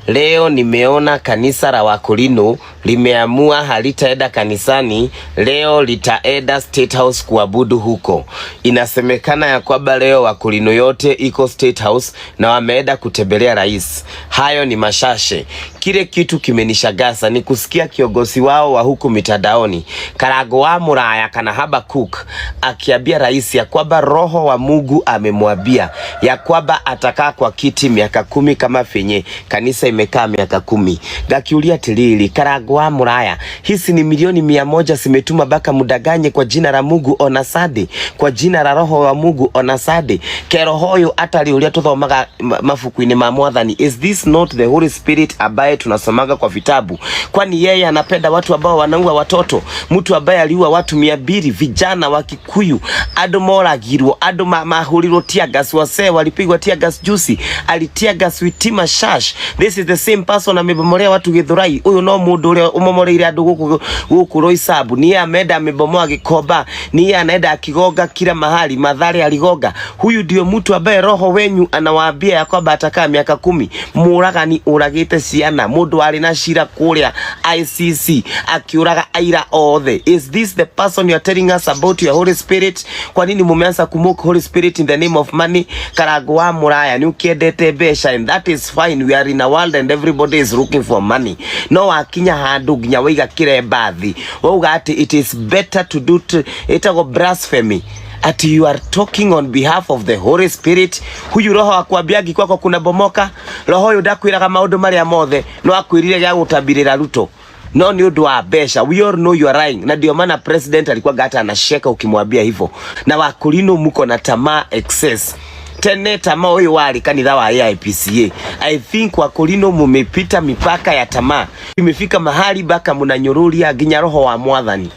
Leo nimeona kanisa la Wakorino limeamua halitaenda kanisani, leo litaenda State House kuabudu huko. Inasemekana ya kwamba leo Wakorino yote iko State House na wameenda kutembelea rais. Hayo ni mashashe. Kile kitu kimenishagaza ni kusikia kiongozi wao wa huku mitandaoni Karago wa Muraya kana Habakuk akiambia rais ya kwamba roho wa Mungu amemwambia ya kwamba atakaa kwa kiti miaka 10 kama venye kanisa imekaa miaka 10. Gakiulia tilili Karago wa Muraya, hizi ni milioni 100 zimetuma baka mudaganye kwa jina la Mungu ona Sunday, kwa jina la roho wa Mungu ona Sunday. Keroho uyu atari uria tuthomaga mabuku-inĩ ma Mwathani. Is this not the Holy Spirit ambaye tunasomaga kwa vitabu? Kwani yeye anapenda watu ambao wanaua watoto? Mtu ambaye aliua watu 200 vijana wa Kikuyu, andu moragirwo, andu mahurirwo tear gas, wasee walipigwa tear gas juicy, alitia gas witima shash. This is the same person amebomolea watu Githurai. Uyu no mundu uria umomoreire andu guku guku Roysambu. Ni yeye ameenda amebomoa Gikomba, ni yeye anaenda akigonga kila mahali, Mathare aligonga. Huyu ndio mtu ambaye roho wenyu anawaambia ya kwamba atakaa miaka 10. Muragani uragite ciana, mundu ari na cira kuria ICC akiuraga aira othe. Is this the person you are telling us about your Holy Spirit? Kwa nini mumeanza kumock Holy Spirit in the name of money? Karago wa Muraya ni ukiendete mbeca, and that is fine. We are in a world and everybody is looking for money. No wakinya handu nginya waiga kiremba thi wauga ati it is better to do itagwo blasphemy, ati you are talking on behalf of the Holy Spirit. Huyu roho akwambiangi kwako kuna bomoka, roho uyu ndakwiraga maundu maria mothe, no akwirire gya gutabirira Ruto no ni undu wa mbeca. We all know you are lying, na ndio maana president alikuwa gata anasheka ukimwambia hivyo. Na Wakorino muko na tamaa excess tene tamaa uyu wari kanitha wa AIPCA. I think Wakorino mumepita mipaka ya tamaa, imefika mahali baka munanyururia nginya roho wa Mwathani,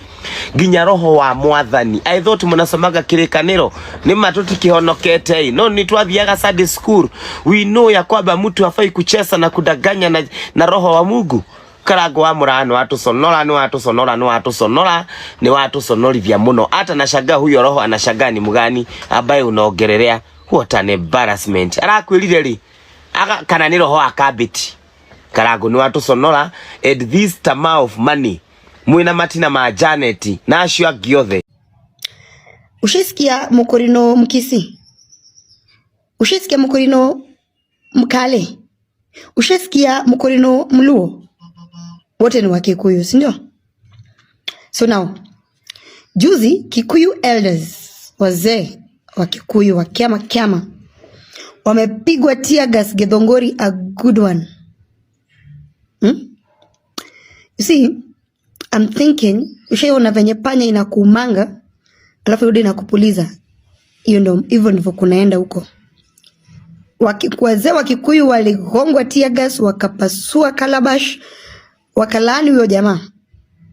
nginya roho wa Mwathani. I thought munasomaga kirikaniro ni ma tutikihonokete, no ni twathiaga Sunday school. We know ya kwamba mtu hafai kucheza na kudanganya na roho wa Mungu. Karango wa Muraya nĩ watuconora, nĩ watuconora, nĩ watuconora, nĩ watuconorithia muno. Hata nashangaa huyo roho anashangaa ni mgani ambaye unaongelelea. What an embarrassment. Arakwirire ri aga kana ni roho wa kabiti. Karango nĩ watuconora, and this tamaa of money mwina matina ma Janet na acio angĩ othe. Ushisikia Mukorino Mkisi? Ushisikia Mukorino Mkale? Ushisikia Mukorino Mluo? Wote ni wa Kikuyu, si ndio? So now, juzi Kikuyu elders, wazee wa Kikuyu wa kiama kiama, wamepigwa tear gas Githunguri, a good one. You see, I'm thinking, ushaiona venye panya inakuumanga alafu rudi inakupuliza? Hiyo ndio, hivyo ndivyo kunaenda huko. Wazee wa Kikuyu waligongwa tear gas, wakapasua calabash, wakalaani huyo jamaa.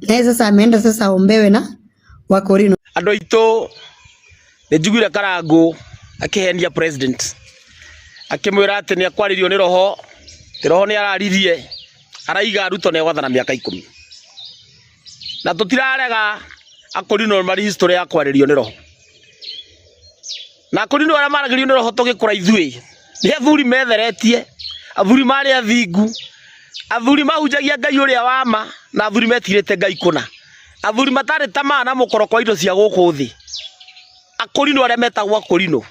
Naye sasa ameenda sasa aombewe na Wakorino. Andå aitå nä njiguire Karangå akĩhenia president akĩmwĩra atĩ nĩ akwarĩrio nĩ roho, atĩ roho nĩ araririe araiga Ruto nĩ egwathana mĩaka 10, na tũtirarega Akorino marĩ history ya kwarĩrio nĩ roho, na Akorino arĩa maragĩrio nĩ roho tũgĩkũra ithuĩ nĩ athuri metheretie, athuri marĩ athingu, athuri mahunjagia Ngai ũrĩa wa ma, na athuri metigĩrĩte Ngai kũna, athuri matarĩ tamaa na mũkoroko wa indo cia gũkũ thĩ. Akorino arĩa metagwo Akorino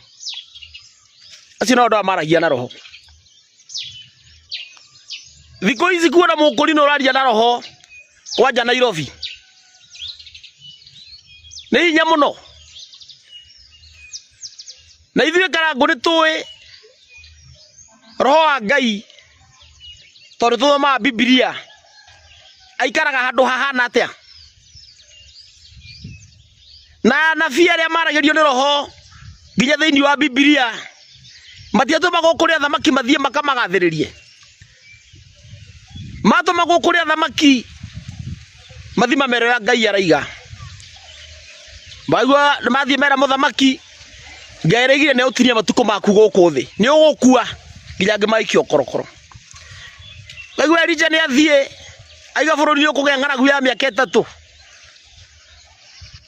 acio no andũ aya maragia na roho. Thikũ ici kuona mũkorino ũraria na roho kwanja Nairobi nĩ hinya mũno, na ithuĩ Karangũ nĩ tũĩ roho wa Ngai tondũ tũthomaga Bibilia aikaraga handũ hahana atĩa, na anabii arĩa maragĩrio nĩ roho nginya thĩinĩ wa Bibilia matiatũmagwo kũrĩ athamaki mathiĩ makamagathĩrĩrie, matũmagwo kũrĩ athamaki mathiĩ mamere ũrĩa Ngai araiga. Maigua mathiĩ mera mũthamaki Ngai araigire nĩ ũtinia matukũ maku gũkũ thĩ, nĩ ũgũkua nginya angĩ maikio korokoro. Ngaigua Elija nĩ athiĩ aiga bũrũri nĩ ũkũgĩa ng'aragu ya mĩaka 3,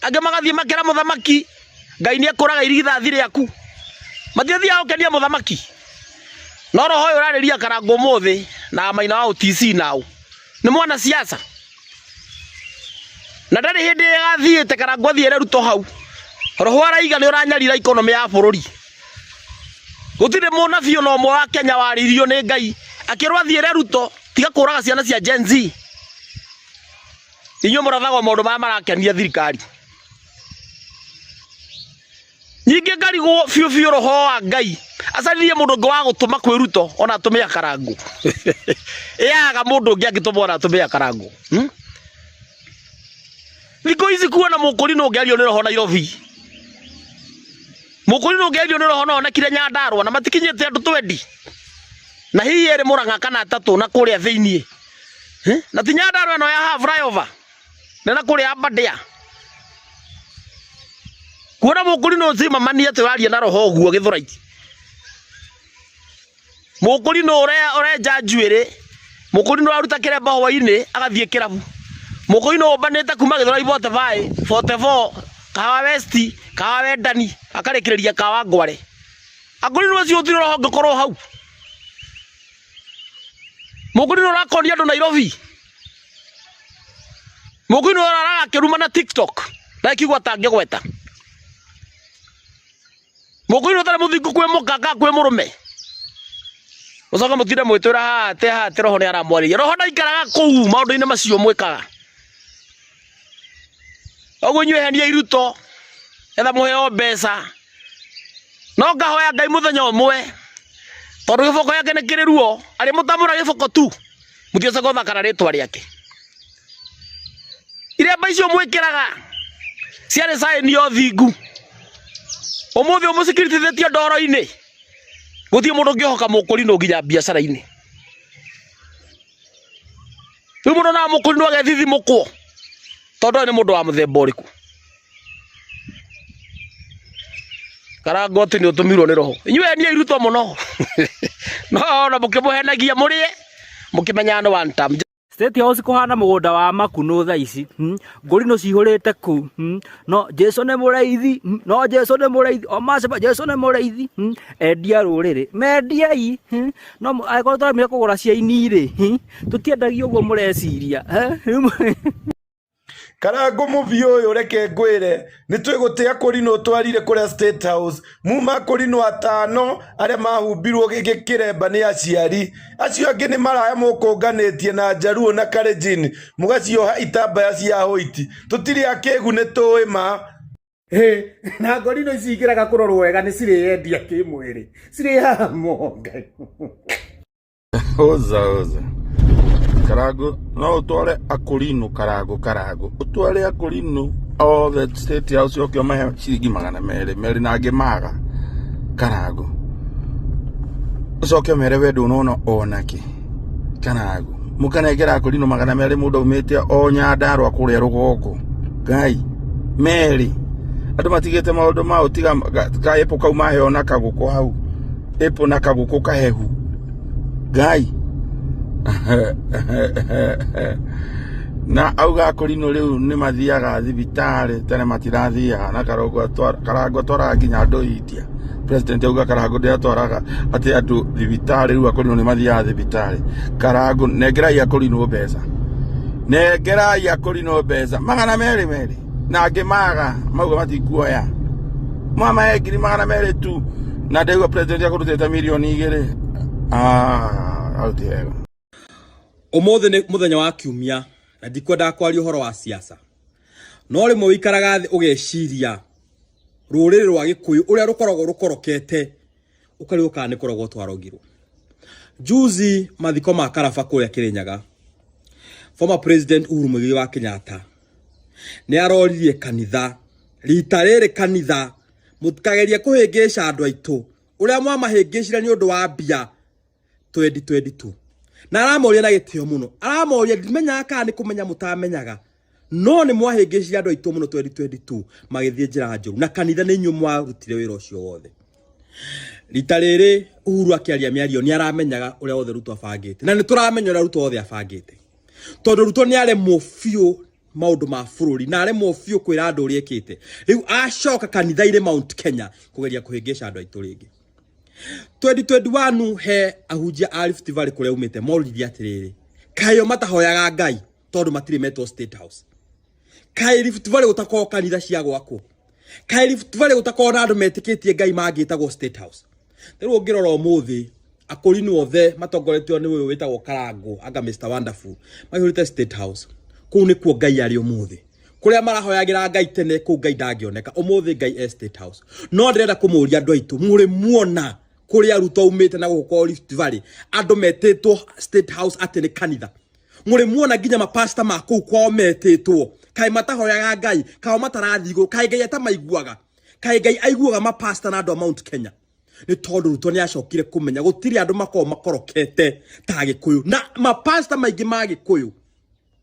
angĩ magathiĩ makera mũthamaki Ngai nĩ ekũraga irigithathi rĩaku. Matiathiaga gũkenia mũthamaki, no roho ũyũ ũrarĩria Karangũ ũmũthĩ Na Maina wa OTC nao nĩ mwana siasa na ndarĩ hĩndĩ ĩgathiĩte Karangũ athiĩre Ruto hau. Roho araiga nĩ ũranyarira economy ya bũrũri. Gũtirĩ mũnabii ona ũmwe wa Kenya warĩirio nĩ Ngai akĩrwo athiĩre Ruto tiga kũraga ciana cia Gen Z. Inyuĩ mũrathagwo maũndũ marĩa marakenia thirikari. Nyingĩ ngarigwo biũ biũ roho wa Ngai acaririe mũndũ ũngĩ wa gũtũma kwĩ Ruto ona atũmĩa Karangũ. Ĩyaga mũndũ ũngĩ angĩtũmwo ona atũmĩa Karangũ. Thikũ ici kuona mũkũri nũ ũngĩario nĩ roho Nairobi. Mũkũri nũ ũngĩario nĩ roho no onekire Nyandarua na matikinyĩte andũ twendi. Na hihi erĩ Mũrang'a kana atatũ na kũrĩa thĩiniĩ. Na ti Nyandarua ĩno ya haha flyover. Na na kũrĩa Aberdare. Kuona mũkũri nũ ũcimamania atĩ ũraria na roho ũguo Gĩthũrai. Mũkũri nũ ũrenja njuĩrĩ. Mũkũri nũ ũraruta kĩremba hwainĩ agathiĩ kĩrabu. Mũkũri nũ ũmbanĩte kuma Gĩthũrai 45, 44, Kahawa West, Kahawa Wendani, akarĩkĩrĩria Kahawa Ngware. Akũri nũ ũcio gũtirĩ roho ũngĩkorwo hau. Mũkũri nũ ũrakonia andũ Nairobi. Mũkũri nũ ũraraga akĩruma na TikTok na ĩkiugo atangĩgweta. Mũkũri nũ ũtarĩ mũthingu kwĩ mũka kana kwĩ mũrũme. Mũcoke mũtinde mwĩtwĩra haha atĩ haha atĩ roho nĩ aramwarĩria. Roho ndaikaraga kũu maũndũ-inĩ macio mwĩkaga. Ũguo inyuĩ heniai Ruto etha mũheo mbeca. No ngahoya Ngai mũthenya ũmwe tondũ gĩboko gĩake nĩ kĩrĩ ruo arĩ mũtamũra gĩboko tu mũticoka gũthaka na rĩtwa rĩake. Iremba icio mwĩkĩraga ciarĩ sign ya ũthingu. Ũmũthĩ ũmũcikiritithĩtie ndoro-inĩ gũtirĩ mũndũ ũngĩhoka mũkũrinũ nginya biacara-inĩ. Rĩu mũndũ onaga mũkũrinũ agethithimũkwo tondũ ũyũ nĩ mũndũ wa mũthemba ũrĩkũ. Karangũ atĩ nĩ ũtũmirwo nĩ roho. Inyuĩ enia Ruto mũno. No ona mũkĩmũhenagia mũrĩe mũkĩmenyaga nĩ one term. State House kũhana mũgũnda wa makunũ thaa ici. Ngũrinũ cihũrĩte kũu. No Jesu nĩ mũrĩithi. No Jesu nĩ mũrĩithi. O maceba Jesu nĩ mũrĩithi. Endia rũrĩrĩ. Mendiai. No angĩkorwo tũramire kũgũra cia ini-rĩ, tũtiendagia ũguo mũreciria. Karangũ mũbiũ ũyũ reke ngwĩre nĩ twĩgũtĩa kũrinũ twarire kũrĩa State House muma kũrinũ atano arĩa mahumbirwo kĩremba nĩ aciari acio angĩ nĩ maraya mũkũnganĩtie na njaruo na Kalenjin mũgacioha itambaya cia hũiti tũtirĩ akĩgu nĩ tũĩ ma. Ĩ, na ngorino ici ingĩrega kũrorwo wega nĩ cirĩyendia kĩmwĩrĩ cirĩhaha monga. Oza oza. Karangu no utware akurinu karangu karangu utware akurinu othe State House oke ũmahe ciringi 200 merĩ na angĩ maga karangu ũcoke ũmere we ndũnona onakĩ karangu mũkanengera akurinu 200 mũndũ aumĩte o Nyandarua kũrĩa rũgongo ngai merĩ andũ matigĩte maũndũ mao tiga ka apple kau maheo na kagũkũ hau apple na kagũkũ kahehu ngai na auga akũrinũ rĩu nĩ mathiaga thibitarĩ tene matirathiaga na Karango atwaraga nginya andũ India president auga Karango ndĩatwaraga atĩ andũ thibitarĩ rĩu akũrinũ nĩ mathiaga thibitarĩ Karango nengerai akũrinũ mbeca nengerai akũrinũ mbeca 200 merĩ na angĩ maga mauga matikuoya mwamahe 200,000 tu na ndaigua president akũrutĩte 2 mirioni. Ah, aruti wega. Ũmũthĩ nĩ mũthenya wa kiumia na ndikwendaga kwaria ũhoro wa siasa, no rĩmwe wĩikaraga thĩ ũgeciria rũrĩrĩ rwa Gĩkũyũ ũrĩa rũkoragwo rũkorokete ũkarigwo kana nĩ kũrogwo twarogirwo. Juzi mathiko ma Karaba kũrĩa Kĩrĩnyaga, former president Uhuru Muigai wa Kenyatta nĩ aroririe kanitha rita rĩrĩ, kanitha mũtikagerie kũhĩngĩca andũ aitũ ũrĩa mwamahĩngĩcire nĩ ũndũ wa mbia 2022. Na aramoria na gĩtĩo mũno, aramoria ndimenyaga kana nĩ kũmenya mũtamenyaga, no nĩ mwahĩngĩcire andũ aitũ mũno 2022 magĩthiĩ njĩra njũru, na kanitha nĩ inyuĩ mwarutire wĩra ũcio wothe. Rita rĩrĩ Uhuru akĩaria mĩario nĩ aramenyaga ũrĩa wothe Ruto abangĩte, na nĩ tũramenya ũrĩa Ruto wothe abangĩte, tondũ Ruto nĩ aremwo biũ maũndũ ma bũrũri na aremwo biũ kwĩra andũ ũrĩa ekĩte. Rĩu acoka kanitha-inĩ Mount Kenya kũgeria kũhĩngĩca andũ aitũ rĩngĩ. 2021 he ahunjia a Rift Valley kũrĩa umĩte moririe atĩrĩrĩ, kaĩ o matahoyaga Ngai tondũ matirĩ metwo State House? Kaĩ Rift Valley gũtakoragwo kanitha cia gwakwo? Kaĩ Rift Valley gũtakoragwo na andũ metĩkĩtie Ngai mangĩtagwo State House? Rĩu ũngĩrora ũmũthĩ akũrinũ othe matongoretio nĩ ũyũ wĩtagwo Karangũ anga Mr Wonderful maihũrĩte State House. Kũu nĩkuo Ngai arĩ ũmũthĩ. Kũrĩa marahoyagĩra Ngai tene kũu Ngai ndangĩoneka. Ũmũthĩ Ngai e State House. No ndĩrenda kũmũria andũ aitũ, mũrĩ muona kũrĩa Ruto aumĩte na gũkũ kwa Rift Valley andũ metĩtwo State House atĩ nĩ kanitha? Mũrĩ muona nginya mapasta ma kũu kwao metĩtwo? Kaĩ matahoyaga Ngai? Kao matarathiĩ igũrũ? Kaĩ Ngai atamaiguaga? Kaĩ Ngai aiguaga mapasta na andũ a Mount Kenya? Nĩ tondũ Ruto nĩ acokire kũmenya gũtirĩ andũ makoragwo makorokete ta Gĩkũyũ, na mapasta maingĩ ma Gĩkũyũ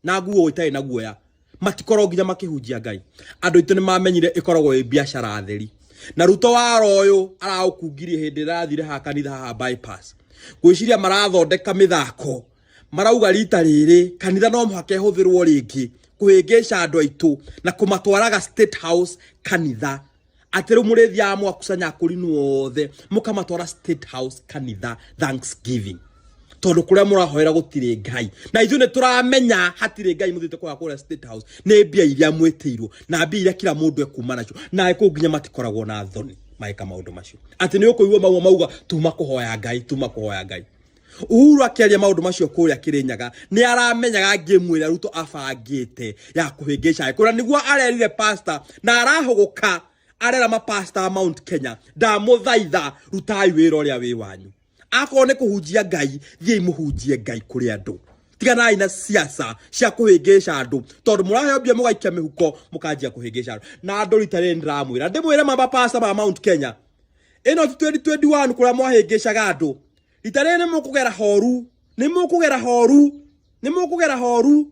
na nguo itarĩ na guoya matikoragwo nginya makĩhunjia Ngai. Andũ aitũ nĩ mamenyire ĩkoragwo ĩ biacara theri, na Ruto wara ũyũ araũkungirie hĩndĩ ĩrĩa arathire haha kanitha haha bypass, ngwĩciria marathondeka mĩthako, marauga rita rĩrĩ kanitha no mũhaka ĩhũthĩrwo rĩngĩ kũhĩngĩca andũ aitũ na kũmatwaraga State House kanitha, atĩ rĩu mũrĩthiaga mũgakusanya akũrinũ othe mũkamatwara State House kanitha Thanksgiving, tondũ kũrĩa mũrahoera gũtirĩ Ngai, na ithuĩ nĩ tũramenya hatirĩ Ngai. Mũthiĩte kũhoya kũrĩa State House nĩ mbia iria mwĩtĩirwo na mbia iria kila mũndũ ekuma nacio, na kũu nginya matikoragwo na thoni magĩka maũndũ macio, atĩ nĩ ũkũigua maua mauga tuma kũhoya Ngai, tuma kũhoya Ngai. Uhuru akĩaria maũndũ macio kũrĩa Kĩrĩnyaga nĩ aramenyaga ngĩmu ĩrĩa Ruto abangĩte ya kũhĩngĩca Agĩkũyũ, na nĩguo arerire pastor na arahũgũka arera mapasta a Mount Kenya, ndamũthaitha rutai wĩra ũrĩa wĩ wanyu. Akorwo nĩ kũhunjia Ngai, thiĩi mũhunjie Ngai kũrĩ andũ, tiganai na siasa cia kũhĩngĩca andũ, tondũ mũraheo mbia mũgaikia mĩhuko mũkanjia kũhĩngĩca andũ. Na andũ rita rĩrĩ ndĩramwĩra, ndĩmwĩre mapasta ma Mount Kenya, ĩno ti 2021 kũrĩa mwahĩngĩcaga andũ. Rita rĩrĩ nĩ mũkũgera horu, nĩ mũkũgera horu, nĩ mũkũgera horu.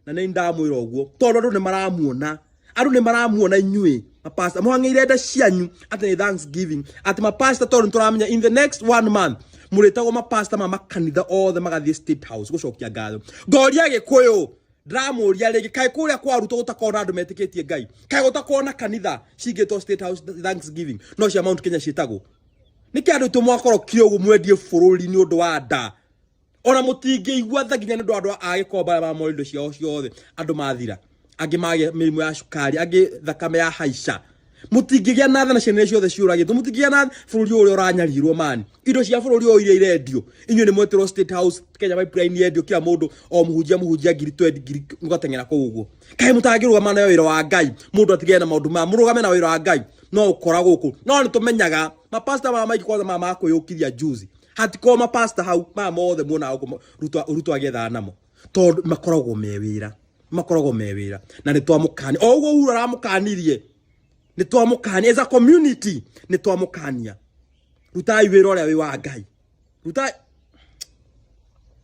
Na nĩ ndamwĩra ũguo tondũ andũ nĩ maramuona, andũ nĩ maramuona inyuĩ mapasta mũhang'ĩire nda cianyu atĩ nĩ Thanksgiving, atĩ mapasta, tondũ nĩ tũramenya in the next one month mũrĩtagwo mapasta ma makanitha othe magathiĩ State House gũcokia ngatho. Ngoria Gĩkũyũ, ndĩramũria rĩngĩ, kaĩ kũrĩa kwa Ruto gũtakorwo na andũ metĩkĩtie Ngai? Kaĩ gũtakorwo na kanitha cingĩtwo State House Thanksgiving no cia Mount Kenya ciĩtagwo? Nĩkĩ andũ aitũ mwakorokire ũguo mwendie bũrũri nĩ ũndũ wa nda? Ona mũtingĩigua tha nginya nĩ ũndũ wa andũ a Gĩkomba arĩa mamorire indo ciao ciothe, andũ mathira, angĩ magĩa mĩrimũ ya cukari, angĩ thakame ya haica. Mũtingĩgĩa na tha na ciana iria ciothe ciũragĩtwo, mũtingĩgĩa na bũrũri ũrĩa ũranyarirwo mani, indo cia bũrũri ũyũ iria irendio. Inyuĩ nĩ mwetirwo State House, Kenya Pipeline yendio, kila mũndũ o mũhunjia mũhunjia ngiri 20 ngiri mũgateng'era kũu ũguo. Kaĩ mũtangĩrũgama na wĩra wa Ngai? Mũndũ atigane na maũndũ maya, mũrũgame na wĩra wa Ngai. No ũkora gũkũ no nĩ tũmenyaga mapasta maya maingĩ, kwanza maya makwĩyũkiria juzi, hatikorwo mapasta hau maya mothe muonaga gũkũ Ruto, Ruto agĩethana namo, tondũ makoragwo me wĩra, makoragwo me wĩra. Na nĩ twamũkania o ũguo Uhuru aramũkanirie, nĩ twamũkania as a community, nĩ twamũkania, rutai wĩra ũrĩa wĩ wa Ngai, rutai.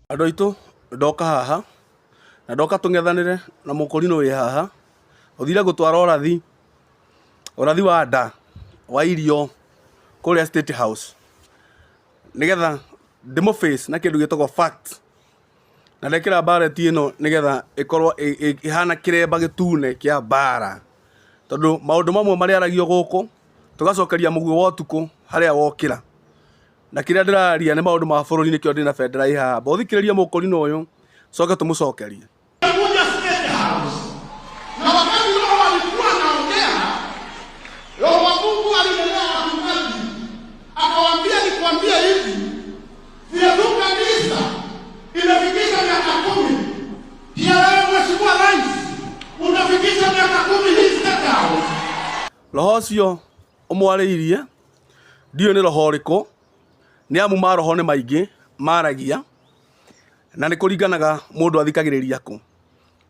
Andũ aitũ, ndoka haha na ndoka tũng'ethanĩre na mũkũrinũ wĩ haha ũthire gũtwara ũrathi, ũrathi wa nda wa irio kũrĩa State House, nĩgetha ndĩmũ face na kĩndũ gĩtagwo fact, na ndekĩra mbareti ĩno nĩgetha ĩkorwo ĩhana kĩremba gĩtune kĩa mbara, tondũ maũndũ mamwe marĩaragio gũkũ tũgacokeria mũguĩ wa ũtukũ harĩa wokĩra. Na kĩrĩa ndĩraria nĩ maũndũ ma bũrũri, nĩkĩo ndĩna bendera ĩ haha. Ũthikĩrĩrie mũkũrinũ ũyũ, coke tũmũcokerie. Kuja State House. Na wakati Roho alikuwa anaongea, Roho wa Mungu alinenea wachungaji, akawaambia, nikwambie hivi, vile tu kanisa imefikisha miaka 10, pia wewe Mheshimiwa Rais unafikisha miaka 10 hii State House. Roho ũcio ũmwarĩirie ndiũĩ nĩ roho ũrĩkũ, nĩ amu maroho nĩ maingĩ maragia, na nĩ kũringanaga mũndũ athikagĩrĩria kũ.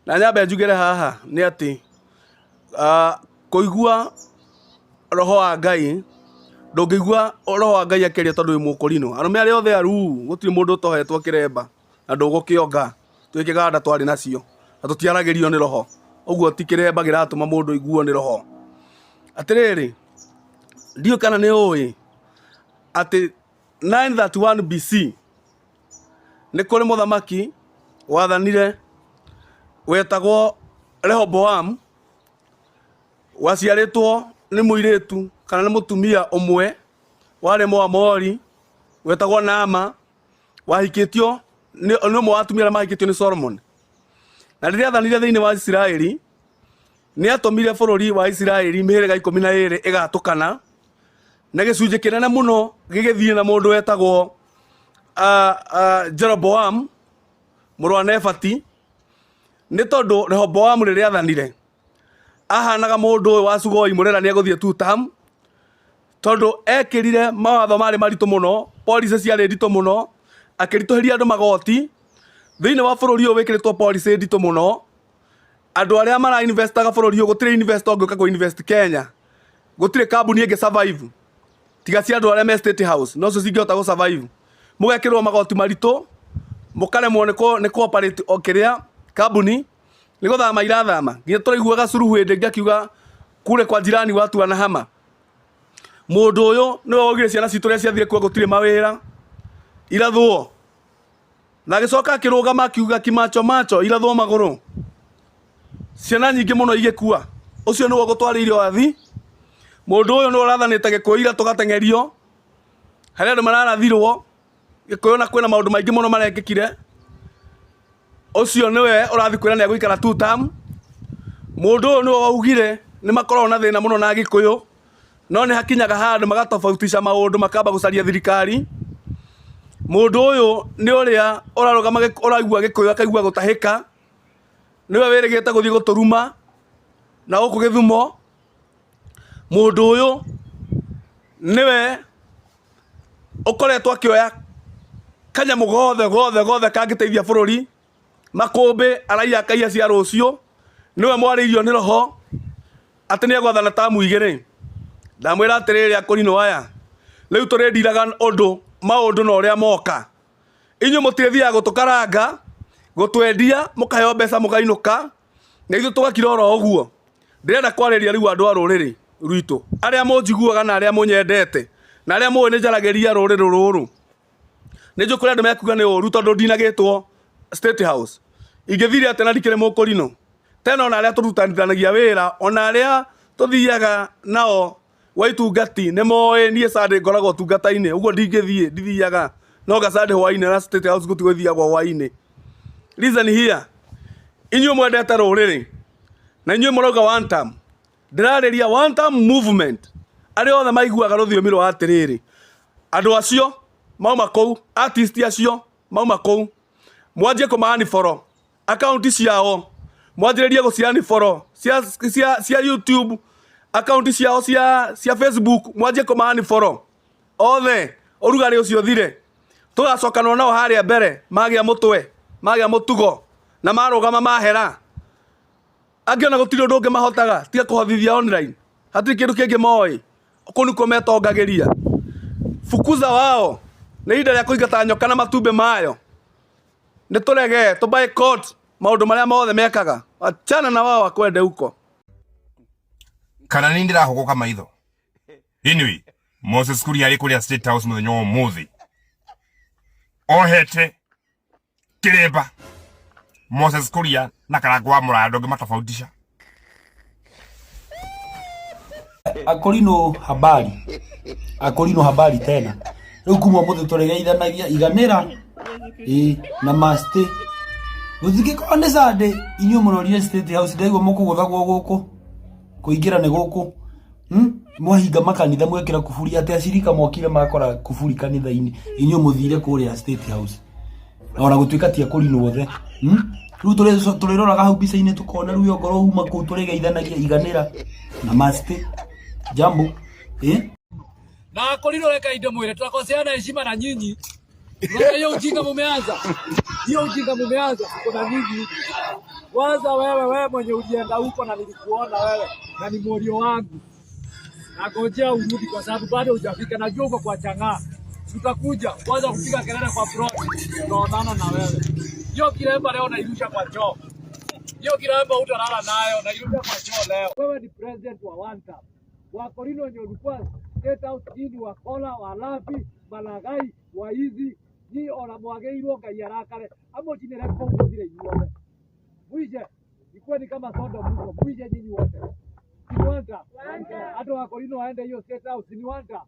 Na nyambe njugĩre haha nĩ atĩ kũigua roho wa Ngai, ndũngĩigua roho wa Ngai akĩaria tondũ wĩ mũkũrinũ. Arũme arĩa othe aruu gũtirĩ mũndũ ũtohetwo kĩremba na ndũgũkĩonga, twĩ kĩganda twarĩ nacio na tũtiaragĩrio nĩ roho. Ũguo ti kĩremba kĩratũma mũndũ aiguo nĩ roho. Atĩrĩrĩ, ndiũĩ kana nĩ ũĩ atĩ 931 BC nĩ kũrĩ mũthamaki wathanire wetagwo Rehoboamu, waciarĩtwo nĩ mũirĩtu kana nĩ mũtumia ũmwe Warĩ Mũamori wetagwo Naama, wahikĩtio nĩ ũmwe wa atumia arĩa mahikĩtio nĩ Solomon. Na rĩrĩa athanire thĩinĩ wa Isiraeli, nĩ atũmire bũrũri wa Isiraeli mĩhĩrĩga 12 ĩgatũkana, na gĩcunjĩ kĩnene mũno gĩgĩthiĩ na mũndũ wetagwo Jeroboam mũrũ wa Nebati, nĩ tondũ Rehoboamu rĩrĩa athanire ahanaga mũndũ ũyũ wa Sugoi mũrera nĩ egũthiĩ two term, tondũ ekĩrire mawatho marĩ maritũ mũno, policy ciarĩ nditũ mũno, akĩritũhĩria andũ magoti. Thĩinĩ wa bũrũri ũyũ wĩkĩrĩtwo policy nditũ mũno, andũ arĩa mara investaga bũrũri ũyũ, gũtirĩ investor ũngĩũka kũ invest Kenya, gũtirĩ kambuni ĩngĩ survive tiga cia andũ arĩa me State House, no cio cingĩhota gũ survive. Mũgekĩrwo magoti maritũ, mũkaremwo nĩ kũ operate o kĩrĩa kambuni nĩ gũthama irathama. Nginya tũraiguaga Suluhu hĩndĩ ĩngĩ akiuga kule kwa jirani watu wanahama. Mũndũ ũyũ nĩwe waugire ciana citũ ũrĩa ciathire kuo gũtirĩ mawĩra, irathwo. Na agĩcoka akĩrũgama akiuga kimacho macho irathwo magũrũ, ciana nyingĩ mũno igĩkua. Ũcio nĩwe ũgũtwarĩire wathi. Mũndũ ũyũ nĩwe ũrathanĩte Gĩkũyũ ira tũgateng'erio, harĩa andũ mararathirwo Gĩkũyũ, na kwĩna maũndũ maingĩ mũno marekĩkire. Ũcio nĩwe ũrathiĩ kwĩra nĩ egũikara two term. Mũndũ ũyũ nĩwe waugire nĩ makoragwo na thĩna mũno na Gĩkũyũ, no nĩ hakinyaga handũ magatofautisha maũndũ, makamba gũcaria thirikari. Mũndũ ũyũ nĩ ũrĩa ũrarũgama ũraigua Gĩkũyũ akaigua gũtahĩka, nĩwe wĩrĩgĩte gũthiĩ gũtũruma na gũkũ Gĩthumo. Mũndũ ũyũ nĩwe ũkoretwo akĩoya kanyamũ gothe gothe gothe kangĩteithia bũrũri, makũmbĩ araiya akaiya cia rũciũ. Nĩwe mwarĩirio nĩ roho atĩ nĩ egwathana tamu igĩrĩ. Ndamwĩra atĩrĩrĩ, akũrinũ aya, rĩu tũrĩndiraga ũndũ maũndũ na ũrĩa moka. Inyuĩ mũtirĩthiaga gũtũkaranga, gũtwendia, mũkaheo mbeca mũkainũka, na ithuĩ tũgakira oro ũguo. Ndĩrenda kwarĩria rĩu andũ a rũrĩrĩ rwitũ, arĩa mũnjiguaga na arĩa mũnyendete na arĩa mũĩ nĩ njaragĩria rũrĩrĩ rũrũ. Nĩ njũĩ kũrĩ andũ mekuga nĩ ũru tondũ ndinagĩtwo State House. Ingĩthire atĩa na ndikĩrĩ mũkũrinũ? Tena ona arĩa tũrutanithanagia wĩra, ona arĩa tũthiaga nao gwa itungati nĩ moĩ niĩ Sunday ngoragwo ũtungata-inĩ, ũguo ndingĩthiĩ, ndithiaga no nga Sunday hwainĩ, na State House gũtigũthiagwo hwainĩ. Listen here, inyuĩ mwendete rũrĩrĩ na inyuĩ mũrauga one term, ndĩrarĩria one term movement, arĩa othe maiguaga rũthiomi rwa atĩrĩrĩ, andũ acio mauma kũu, artist acio mauma kũu, mwanjie kũma-unfollow akaunti ciao, mwanjĩrĩrie gũci-unfollow cia YouTube, akaunti ciao cia Facebook, mwanjie kũma-unfollow othe, ũrugarĩ ũcio ũthire. Tũgacokanwo nao harĩa mbere magĩa mũtwe, magĩa mũtugo na marũgama mahera. Angĩ ona gũtirĩ ũndũ ũngĩ mahotaga tiga kũhothithia online, hatirĩ kĩndũ kĩngĩ moĩ, kũu nĩkuo metongagĩria. Fukuza wao, nĩ ihinda rĩa kũingata nyoka na matumbĩ mayo. Nĩ tũrege tũ boycott maũndũ marĩa mothe mekaga, achana na wao wakwende huko. Kana nĩ ndĩrahũgũka maitho. Anyway, Moses Kuria arĩ kũrĩa State House mũthenya wa ũmũthĩ ohete kĩremba. Moses Kuria na Karangũ wa Mũraya ndũngĩmatofautisha. Akorino habari, akorino habari tena. Rĩu kuma ũmũthĩ tũrĩgeithanagia iganĩra ĩ na maste. Gũtingĩkorwo nĩ Sunday inyuĩ mũrorire State House, ndaigua mũkũgũthagwo gũkũ kũingĩra nĩ gũkũ. Mwahinga makanitha mwekĩra kuburi, atĩ acirika mokire makora kuburi kanitha-inĩ, inyuĩ mũthire kũrĩa State House ona gũtuĩka ti akũrinwo othe. Rĩu tũrĩroraga hau mbica-inĩ tũkona rĩu ongorwo uma kũu tũrĩgeithanagia iganĩra na maste jambo eh? Na akorino reka indo mwire tutakoseana heshima na nyinyi. Unaona hiyo ujinga mumeanza, hiyo ujinga mumeanza, tuko na nyinyi. Kwanza wewe mwenye ulienda huko na nilikuona wewe na ni morio wangu, nangojea urudi kwa sababu bado hujafika. Najua uko kwa chang'aa, tutakuja kwanza kupiga kelele kwa plot, tutaonana na wewe. Hiyo kilemba leo nairusha kwa choo, hiyo kilemba utalala nayo, nairusha kwa choo leo. Wewe ni president wa one term. Wakorino wenye ulikuwa State House chini, wakora, walafi, malagai, waizi, ni ona mwagĩirwo Ngai arakare amũcinĩre kũu mũthire inyuothe, mwije ikuwe ni kama Sodom huko, mwije nyinyi wote. Si ni one term? Hata Wakorino waende hiyo State House, si ni one term?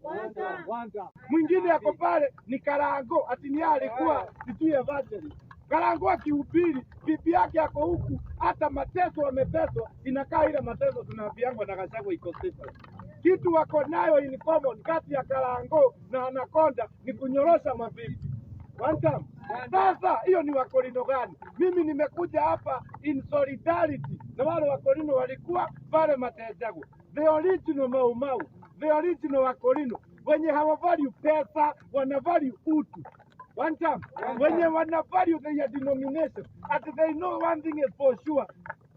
One term. Mwingine ako pale ni Karango, ati ni yeye alikuwa sijui evangelist. Karango akihubiri, bibi yake ako huku, hata mateso wameteswa, inakaa ile mateso tunaambiangwa na Gachagua iko State House. Kitu wako nayo in common kati ya Karango na Anaconda ni kunyorosha mabibi. One time. Sasa hiyo ni Wakorino gani? Mimi nimekuja hapa in solidarity na wale Wakorino walikuwa pale Matejagwe, the original Mau Mau, the original Wakorino wenye hawavalue pesa, wana value utu. One time. Wenye wana value their denomination. At they know one thing is for sure.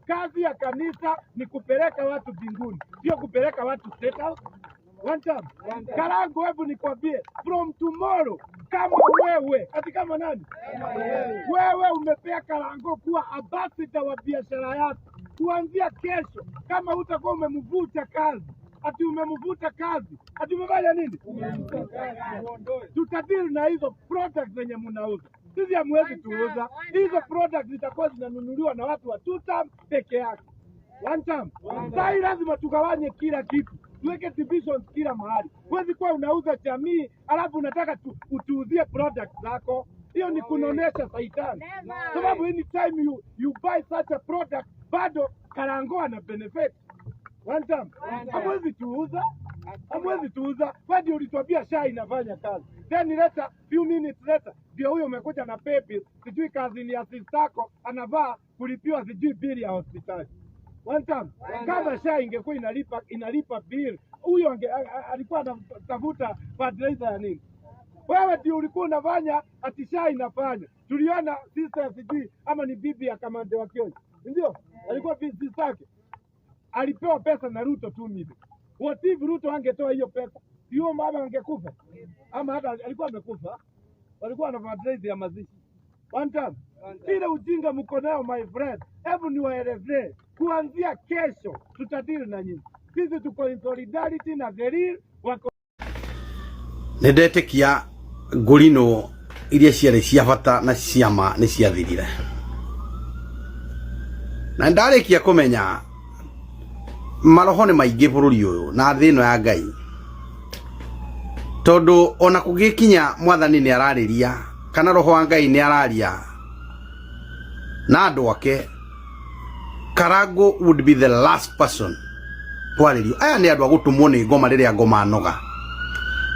Kazi ya kanisa ni kupeleka watu mbinguni, sio kupeleka watu State House. One time. Karango, hebu nikwambie, from tomorrow, kama wewe ati kama nani wewe umepea Karango kuwa ambassador wa biashara yako, kuanzia kesho, kama utakuwa umemvuta kazi, ati umemvuta kazi, ati umefanya nini, tutadili na hizo products zenye mnauza. Sisi hamwezi tuuza hizo products, zitakuwa zinanunuliwa na watu wa two term peke yake. One term. Sai lazima tugawanye kila kitu, tuweke divisions kila mahali. Huwezi kuwa unauza jamii alafu unataka utuuzie product zako. Hiyo ni kunonesha saitani, sababu anytime you buy such a product bado Karango ana benefit. One time. Hamwezi tuuza, hamwezi tuuza. Wewe ndio ulituambia SHA inafanya kazi, then later, few minutes later, ndio huyo umekuja na paybill, sijui kazi ni ya sister anavaa kulipiwa sijui bili ya hospitali. One time. Kama SHA ingekuwa inalipa bill, huyo alikuwa anatafuta fertilizer ya nini? Wewe ndio ulikuwa unafanya ati SHA inafanya. Tuliona sister sijui ama ni bibi ya kamande wa Kionyo, ndio alikuwa sister yake alipewa pesa na Ruto 2 million. What if Ruto angetoa hiyo pesa? Hiyo mama angekufa ama hata alikuwa amekufa, walikuwa na fundraise ya mazishi. One time. Ile ujinga mko nayo my friend, hebu niwaelezee, kuanzia kesho tutadili na nyinyi. Sisi tuko in solidarity na the real wako. Nä ndetĩkia ngũrinũ iria ciarĩ cia bata na ciama nĩ ciathirire, na ndarĩkia kũmenya maroho nĩ maingĩ bũrũri ũyũ na thĩ ĩno ya Ngai, tondũ ona kũgĩkinya mwathani nĩ ararĩria kana roho wa Ngai nĩ araria na andũ ake, Karango would be the last person kwarĩrio. Aya nĩ andũ a gũtũmwo nĩ ngoma rĩrĩa ngoma noga.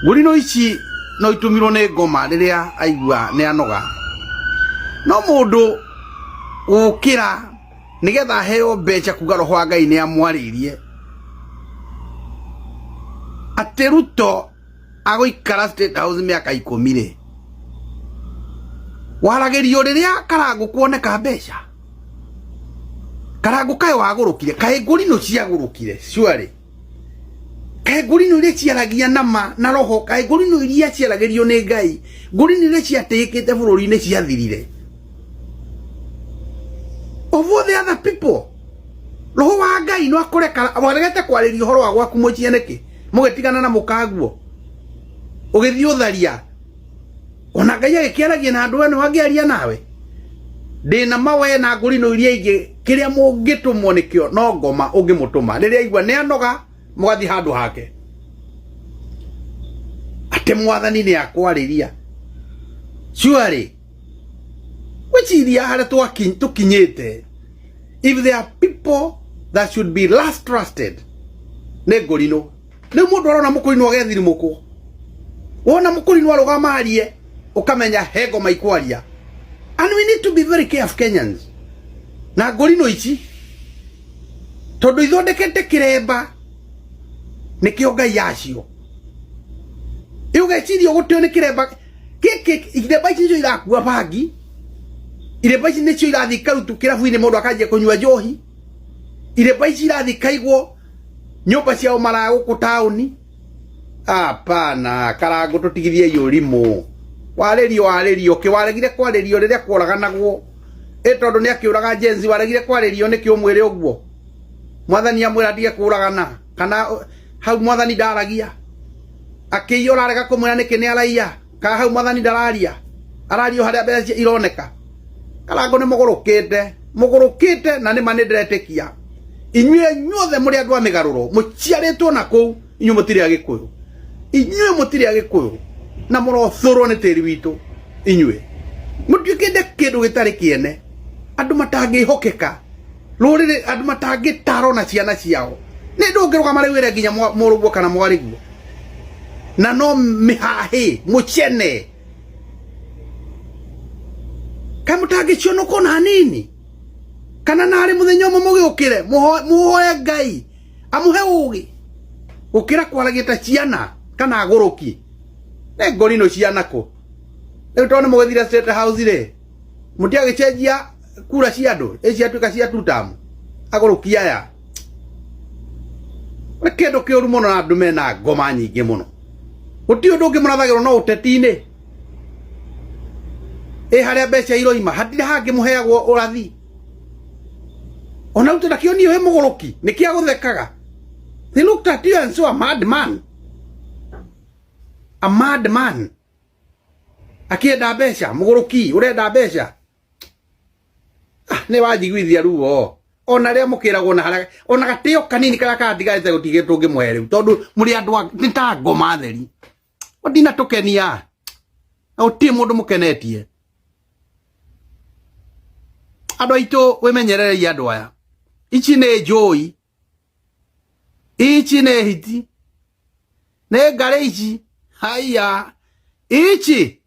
Ngũrinũ ici no itũmirwo nĩ ngoma rĩrĩa aigua nĩ anoga, no mũndũ gũkĩra nĩgetha aheo mbeca kuga roho wa Ngai nĩ amwarĩirie atĩ Ruto agũikara State House mĩaka 10 rĩ, waragĩrio rĩrĩa Karango kuoneka mbeca. Karango kaĩ wagũrũkire, kaĩ ngũrinũ ciagũrũkire surely, kaĩ ngũrinũ iria ciaragia nama na roho, kaĩ ngũrinũ iria ciaragĩrio nĩ Ngai, ngũrinũ iria ciatĩĩkĩte bũrũri-inĩ ciathirire. Of all the other people, roho wa Ngai no akore waregete kwarĩria ũhoro wa gwaku mũciĩ nĩkĩ, mũgĩtigana na mũkaguo ũgĩthiĩ ũtharia, ona Ngai agĩkĩaragia na andũ eno angĩaria nawe. Ndĩna mawe na ngũrinũ iria ingĩ, kĩrĩa mũngĩtũmwo nĩkĩo no ngoma ũngĩmũtũma rĩrĩa aigua nĩ anoga, mũgathiĩ handũ hake atĩ mwathani nĩ akwarĩria. Surely gwĩciria harĩa tũkinyĩte, if there are people that should be last trusted nĩ ngũrinũ. Rĩu mũndũ arona mũkũrinũ agethirimũkwo, wona mũkũrinũ arũgama arie ũkamenya he ngoma ikwaria. And we need to be very careful, Kenyans, na ngũrinũ ici, tondũ ithondekete kĩremba nĩkĩo Ngai yacio. Ũgeciria ũgũteo nĩ kĩremba gĩkĩ, iremba ici nĩcio irakua bangi, iremba ici nĩcio irathiĩ ikarutwo kĩrabu-inĩ mũndũ akanjia kũnyua njohi, iremba ici irathiĩ ikaigwo nyũmba ciao maraya gũkũ taũni. Hapana, Karango, tũtigithiei ũrimũ. Warĩrio warĩrio kĩ, waregire kwarĩrio rĩrĩa kworaganagwo, ĩ tondũ nĩ akĩũraga Gen Z, waregire kwarĩrio nĩkĩ ũmwĩre ũguo? Mwathani amwĩra atige kũragana, kana hau mwathani ndaragia akĩiya, ũrarega kũmwĩra nĩkĩ nĩ araiya? Kana hau mwathani ndararia, araria o harĩa mbeca ironeka. Karango nĩ mũgũrũkĩte, mũgũrũkĩte, na nĩma nĩ ndĩretĩkia Inyuĩ inyuothe mũrĩ andũ a mĩgarũro, mũciarĩtwo na kũu, inyuĩ mũtirĩ Agĩkũyũ. Inyuĩ mũtirĩ Agĩkũyũ na mũrothũrwo nĩ tĩri witũ. Inyuĩ mũtuĩkĩte kĩndũ gĩtarĩ kĩene, andũ matangĩhokeka, rũrĩrĩ andũ matangĩtarwo na ciana ciao. Nĩ ndũngĩrũgama rĩu wĩre nginya mũrũguo kana mwarĩguo, na no mĩhahĩ mũcene kaĩ mũtangĩcionũka ona hanini, kana narĩ mũthenya ũmwe mũgĩũkĩre mũhoe Ngai amũhe ũgĩ gũkĩra kwaragia ta ciana kana agũrũki. Nĩ ngorino ciana kũ rĩu, tondũ nĩ mũgĩthire State House rĩ, mũtiagĩcenjia kura cia andũ ĩ ciatuĩka cia tutamu. Agũrũki aya nĩ kĩndũ kĩũru mũno, na andũ mena ngoma nyingĩ mũno. Gũtirĩ ũndũ ũngĩ mũrathagĩrwo no ũteti-inĩ. Ĩ harĩa mbeca iroima hatirĩ hangĩ mũheagwo ũrathi. Ona rĩu tũndakĩonio wĩ mũgũrũki nĩkĩ agũthekaga. They looked at you and saw a mad man, a mad man akienda mbeca, mũgũrũki ũrenda mbeca. Nĩ wanjiguithia ruo ona rĩa mũkĩragwo na harĩa ona gatĩo kanini karĩa kandigarĩte gũtigĩ tũngĩmũhe rĩu, tondũ mũrĩ andũ nĩ ta ngoma theri. Ndina tũkenia na gũtirĩ mũndũ mũkenetie. Andũ aitũ wĩmenyererei andũ aya, ici nĩ njũi, ici nĩ hiti, nĩ ngarĩ ici, haiya ici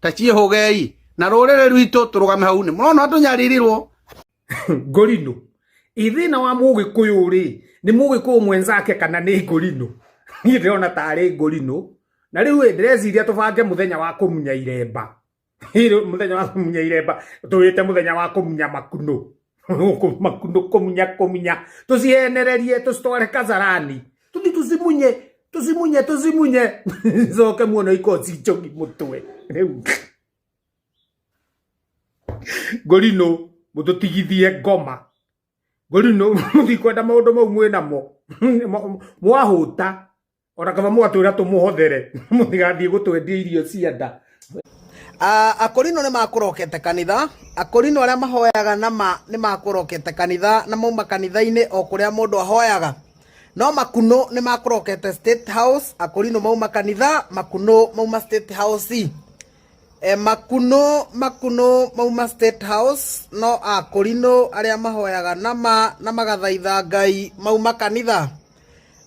ta ciĩhũgei na rũrĩrĩ rwitũ tũrũgame hau. Nĩ mũrona tũnyaririrwo. Ngorino ĩ thĩna wa mũgĩkũyũ rĩ, nĩ mũgĩkũyũ mwenzake kana nĩ ngorino? Niĩ ndĩrona tarĩ ngorino. Na rĩu ĩ ndĩreciria tũbange mũthenya wa kũmunya iremba. Mũthenya wa kũmunya iremba tũwĩte mũthenya wa kũmunya makunũ. Makunũ kũmunya kũmunya, tũcihenererie, tũcitware Kasarani, tũthi tũcimunye tũcimunye tũcimunye, coke muono ikorwo ci njogi mũtwe. Rĩu ngorino mũtũtigithie ngoma, ngorino mũtikwenda maũndũ mau mwĩnamo mwahũta, ona kaba mũgatwĩra tũmũhothere, mũtigathiĩ gũtwendia irio cia nda. Akorino nĩ makũrokete kanitha, akorino arĩa mahoyaga na ma nĩ makũrokete kanitha na mauma kanitha-inĩ o kũrĩa mũndũ ahoyaga. No makunũ nĩ makũrokete State House, akorino mauma kanitha, makunũ mauma State House. Makunũ makunũ mauma State House, no akorino arĩa mahoyaga na ma na magathaitha Ngai mauma kanitha.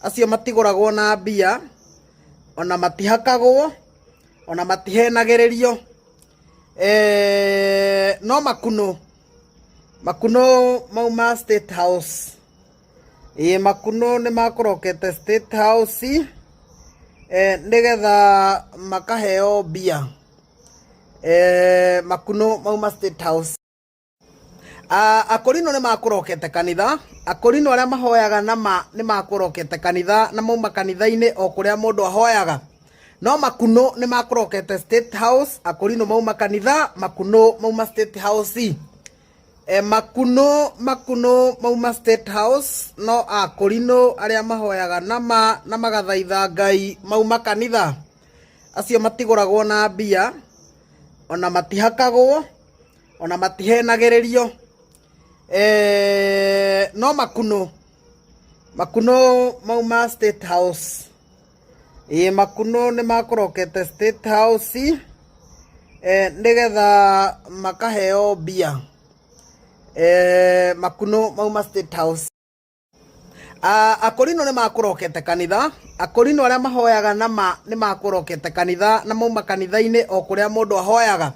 Acio matigũragwo na mbia, ona matihakagwo, ona matihenagĩrĩrio. No makunũ makunũ mauma State House. Ĩĩ makunũ nĩ makũrokete State House nĩgetha makaheo mbia. Makunũ mauma State House. Akorino nĩ makũrokete kanitha, akorino arĩa mahoyaga na ma nĩ makũrokete kanitha na mauma kanitha-inĩ o kũrĩa mũndũ ahoyaga. No makunũ nĩ makũrokete State House, akorino mauma kanitha, makunũ mauma State House. Makunũ makunũ mauma State House, no akorino arĩa mahoyaga na ma na magathaitha Ngai mauma kanitha. Acio matigũragwo na mbia, ona matihakagwo, ona matihenagĩrĩrio. No makunũ makunũ mauma State House. Ĩĩ makunũ nĩ makũrokete State House nĩgetha makaheo mbia. Makunũ mauma State House. Akorino nĩ makũrokete kanitha, akorino arĩa mahoyaga na ma nĩ makũrokete kanitha na mauma kanitha-inĩ o kũrĩa mũndũ ahoyaga.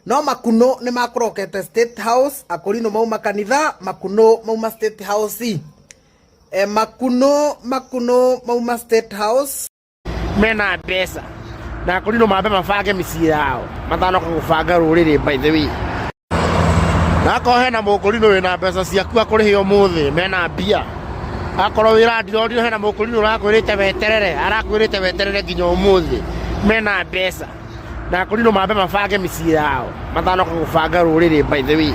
No makunũ nĩ makũrokete State House, akorino mauma kanitha, makunũ mauma State House. Makunũ makunũ mauma State House. Mena mbeca na akorino mambe mabange mĩciĩ yao matanoka gũbanga rũrĩrĩ. By the way, na akorwo hena mũkũrinũ wĩna mbeca ciaku akũrĩhe ũmũthĩ, mena mbia. Akorwo wĩra ndironire hena mũkũrinũ ũrakwĩrĩte weterere, arakwĩrĩte weterere nginya ũmũthĩ, mena mbeca na akorino mambe mabange mĩciĩ yao matanoka gũbanga rũrĩrĩ. By the way,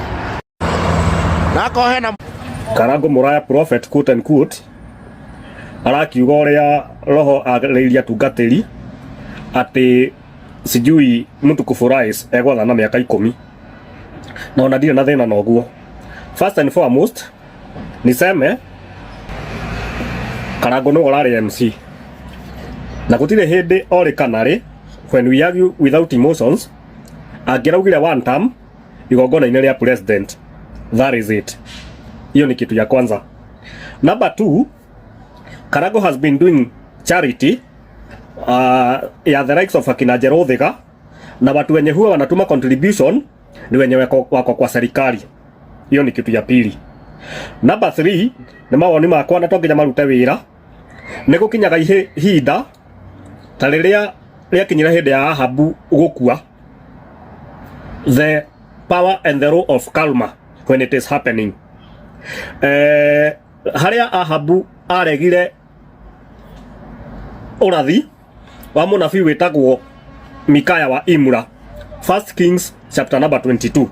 na akorwo hena Karango Muraya prophet, quote and quote, arakiuga ũrĩa roho arĩirie atungatĩri atĩ sijui mtukufu rais egwathana mĩaka 10, na ona ndirĩ na thĩna na ũguo. First and foremost niseme Karango nĩwe ũrarĩ MC na gũtirĩ hĩndĩ orĩ kana rĩ, when we argue without emotions, angĩraugire one term igongona-inĩ rĩa president. That is it. Hiyo ni kitu ya kwanza. Number two, Karango has been doing charity ya the likes of akina Jerothiga na watu wenye huwa wanatuma contribution ni wenye wako kwa serikali. Hiyo ni kitu ya pili. Number three, nĩ mawoni makwa na to nginya marute wĩra. Nĩ gũkinyaga ihinda ta rĩrĩa rĩakinyire hĩndĩ ya Ahabu gũkua, the power and the role of karma when it is happening. Harĩa Ahabu aregire ũrathi wa mũnabii wĩtagwo Mikaya wa Imra, First Kings chapter number 22,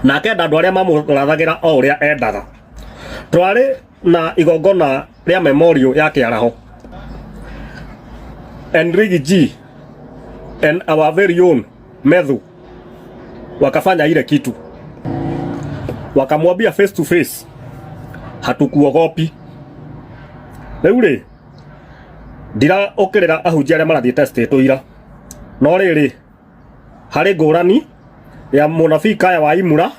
na akenda andũ arĩa mamũrathagĩra o ũrĩa endaga. Twarĩ na igongona rĩa memorial ya kĩaraho and Riggy G and our very own Methu wakafanya ile kitu, wakamwambia face to face, hatukuogopi. Rĩu rĩ, ndiraũkĩrĩra ahunjia arĩa marathiĩte state ira, no rĩrĩ, harĩ ngũrani ya mũnabii Kaya wa Imura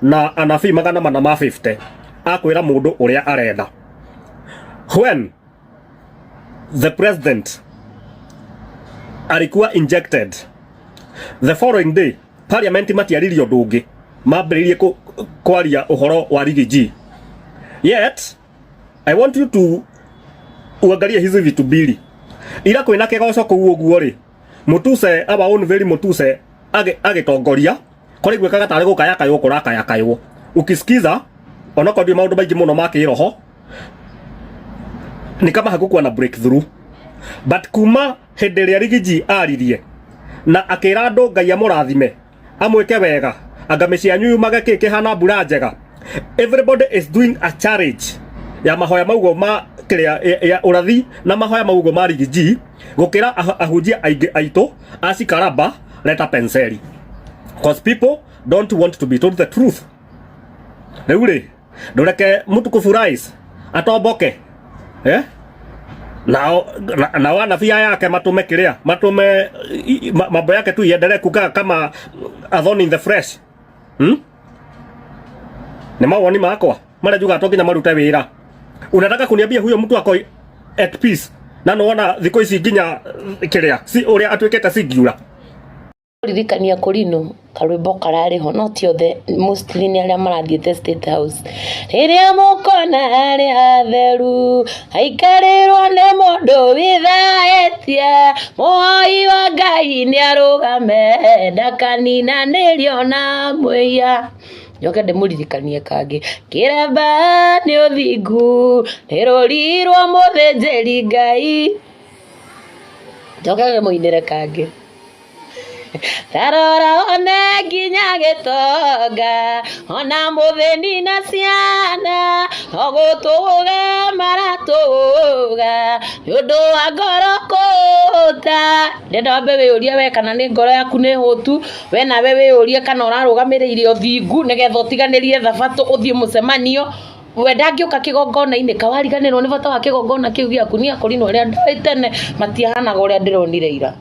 na anabii 450 akwĩra mũndũ ũrĩa arenda. When the president alikuwa injected, the following day parliament matiaririe ũndũ ũngĩ, mambĩrĩirie kwaria ũhoro wa Riggy G. Yet I want you to uangalie hizi vitu mbili. Ira kwĩna kĩgoco kũu ũguo rĩ, Mutuse, our own very Mutuse, agĩtongoria kũraiguĩkaga tarĩ gũkayakaywo kũrakayakaywo. Ukisikiza onokorwo ndiũĩ maũndũ maingĩ mũno ma kĩroho, ni kama hakukuwa na breakthrough. But kuma hĩndĩ ĩrĩa Riggy G aririe na akĩra andũ Ngai amũrathime, amwĩke wega, anga mĩciĩ yanyu yumage kĩ kĩhana mbura njega, everybody is doing a challenge ya mahoya maugo ma kĩrĩa ya ũrathi na mahoya maugo ma Riggy G gũkĩra ahunjia aingĩ aitũ a Cikaramba leta penseli, cause people don't want to be told the truth. Rĩu rĩ, ndũreke mũtukufu rais atomboke, eh? Nao nao anabii aya ake matume kĩrĩa matume mambo yake tu iendelee kukaa kama a thorn in the flesh, Nĩ mawoni makwa marĩa njugaga to nginya marute wĩra. Unataka kuniambia huyo mtu ako at peace na nĩwona thikũ ici nginya kĩrĩa si ũrĩa atuĩkĩte singiura? Ririkania kũrinũ karwĩmbo kararĩ ho, no ti othe, mostly nĩ arĩa marathiĩte State House. Rĩrĩa mũkona harĩa hatheru haikarĩrwo nĩ mũndũ wĩthaĩtie, mũhoi wa Ngai nĩ arũgame ndakaninanĩrio na mwĩhia. Njoke ndĩmũririkanie kangĩ, kĩremba nĩ ũthingu, nĩ rũri rwa mũthĩnjĩri Ngai. Njoke ngĩmũinĩre kangĩ, tarora one nginya gĩtonga ona mũthĩni na ciana no gũtũgũga maratũgũga nĩ ũndũ wa ngoro kũũta. Ndĩrenda wambe wĩyũrie we kana nĩ ngoro yaku nĩ hũtu. We nawe wĩyũrie kana ũrarũgamĩrĩire ũthingu nĩgetha ũtiganĩrie thabatũ ũthiĩ mũcemanio. We ndangĩũka kĩgongona-inĩ, kawariganĩrwo nĩ bata wa kĩgongona kĩu gĩaku. Niĩ akorinwo arĩa ndoĩ tene matiahanaga ũrĩa ndĩronire ira.